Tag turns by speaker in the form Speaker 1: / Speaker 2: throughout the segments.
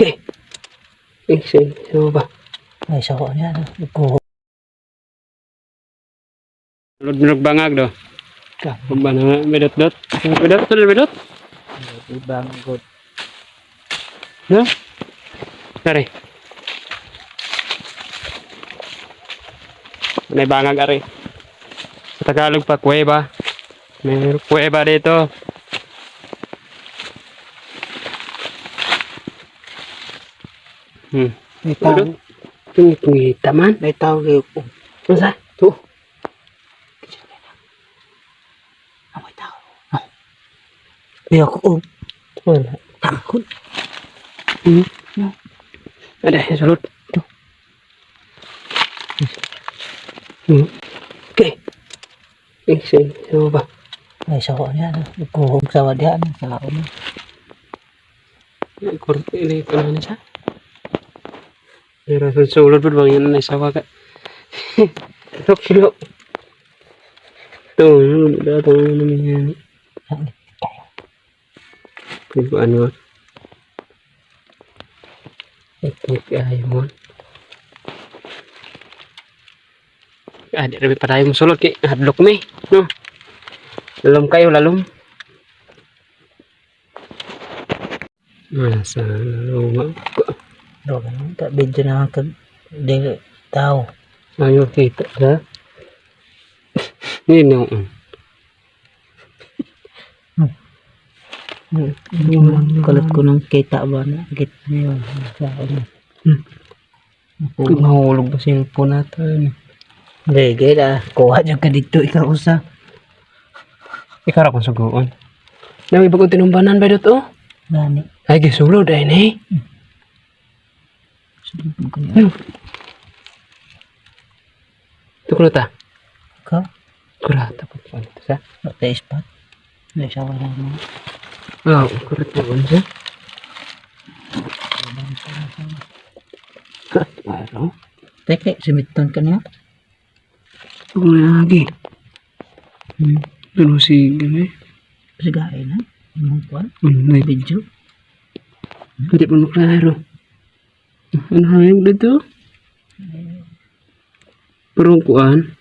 Speaker 1: Okay. Eh, sino ba?
Speaker 2: May sawa niya. Ko.
Speaker 1: Sulod minug bangag do. Ba na bedot dot. Bedot sulod bedot.
Speaker 2: Ibang god.
Speaker 1: No? Dari. May bangag ari. Sa Tagalog pa, kuweba. May kuweba dito.
Speaker 2: May tao.
Speaker 1: Pingit-pingita man.
Speaker 2: May tao kayo ko.
Speaker 1: Masa? Tu.
Speaker 2: Ah, may tao. Ah. May ako. Oh.
Speaker 1: Wala.
Speaker 2: Takot.
Speaker 1: Ada, sulod. Tu. Okay. Eh, sino ba?
Speaker 2: May sawa niya. Ko sawa diha. Sawa niya.
Speaker 1: Kurti ini kuno na siya. Pero sulod po bang yan na sawa ka. Tok kilo. To, da to naman yan. Kung ano. Ito ay mo. Ah, di rin pa tayo musulod kay hadlok mi, no? Lalom kayo, lalom. Nasa luma.
Speaker 2: Do ganun. Ta video na kag dili tao.
Speaker 1: Ayaw kita ka. Nino.
Speaker 2: Kalat ko nung kita ba na. Kita niya yun. Sawa niya.
Speaker 1: Kung mahulog ba cellphone natin?
Speaker 2: Hindi, gaya. Kuha niya ka dito. Ikaw usa.
Speaker 1: Ikaw ra kung suguon. Nami bagong tinumbanan ba dito?
Speaker 2: Gani.
Speaker 1: Ay, gisulod ay ni.
Speaker 2: Sulod mo kanya.
Speaker 1: Ito ta.
Speaker 2: Ka?
Speaker 1: Kurata po po ito sa.
Speaker 2: Wala ispat. May sawa na mo.
Speaker 1: Ah, kurat po siya. Ano?
Speaker 2: Teke, simiton ka niya.
Speaker 1: Kung lagi. Ano si gani?
Speaker 2: Sigain na. Imong kuwan.
Speaker 1: Ano na
Speaker 2: Video.
Speaker 1: Hindi pa maklaro. Ano hayag dito? Pero kuan.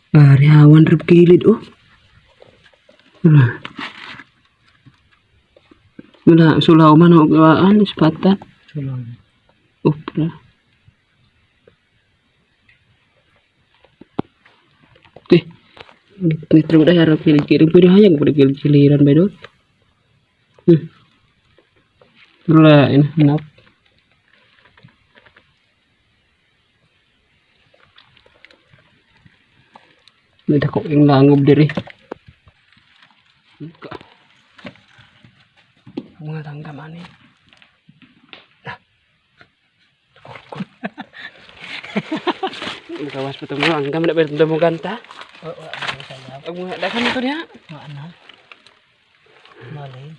Speaker 1: Parihawan rap kilid oh. Wala. Wala, sulaw man o gawaan, ispatan.
Speaker 2: Sulod.
Speaker 1: Opra. Eh, nitro dah harap kilid-kilid. Pwede hayag, pwede kilid-kiliran ba doon? Wala, hanap. May dako yung langob diri. Ka. Mga langgam ani. Nah. Gawas pa itong langgam na ba itong mo ganta?
Speaker 2: Oo, ano sayap.
Speaker 1: Ang mga dakan ito niya.
Speaker 2: Maana. Mali.